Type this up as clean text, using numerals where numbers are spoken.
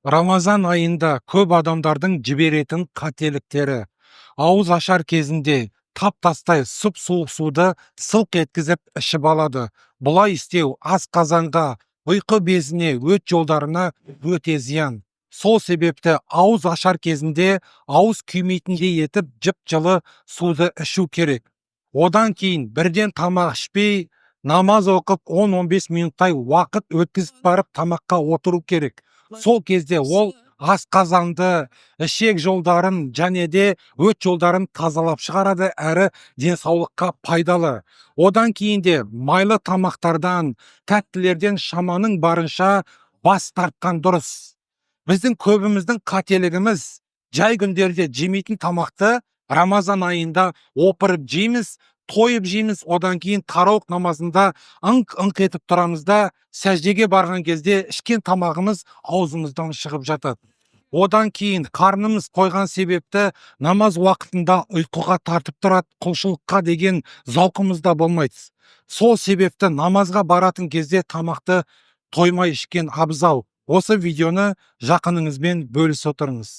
Рамазан айында көп адамдардың жіберетін қателіктері: ауыз ашар кезінде тап-тастай сұп-суық суды сылқ еткізіп ішіп алады. Бұлай істеу асқазанға, ұйқы безіне, өт жолдарына өте зиян. Сол себепті ауыз ашар кезінде ауыз күймейтіндей етіп жып-жылы суды ішу керек. Одан кейін бірден тамақ ішпей, намаз оқып, 10-15 минуттай уақыт өткізіп барып тамаққа отыру керек. Сол кезде ол асқазанды, ішек жолдарын және де өт жолдарын тазалап шығарады әрі денсаулыққа пайдалы. Одан кейін де майлы тамақтардан, тәттілерден шаманың барынша бас тартқан дұрыс. Біздің көбіміздің қателігіміз: жай күндерде жемейтін тамақты Рамазан айында опырып жейміз, тойып жейміз. Одан кейін тарауых намазында ыңқ ыңқ етіп тұрамыз да, сәждеге барған кезде ішкен тамағымыз аузымыздан шығып жатады. Одан кейін қарнымыз тойған себепті намаз уақытында ұйқыға тартып тұрады, құлшылыққа деген зауқымыз да болмайды. Сол себепті намазға баратын кезде тамақты тоймай ішкен абзал. Осы видеоны жақыныңызбен бөлісе отырыңыз.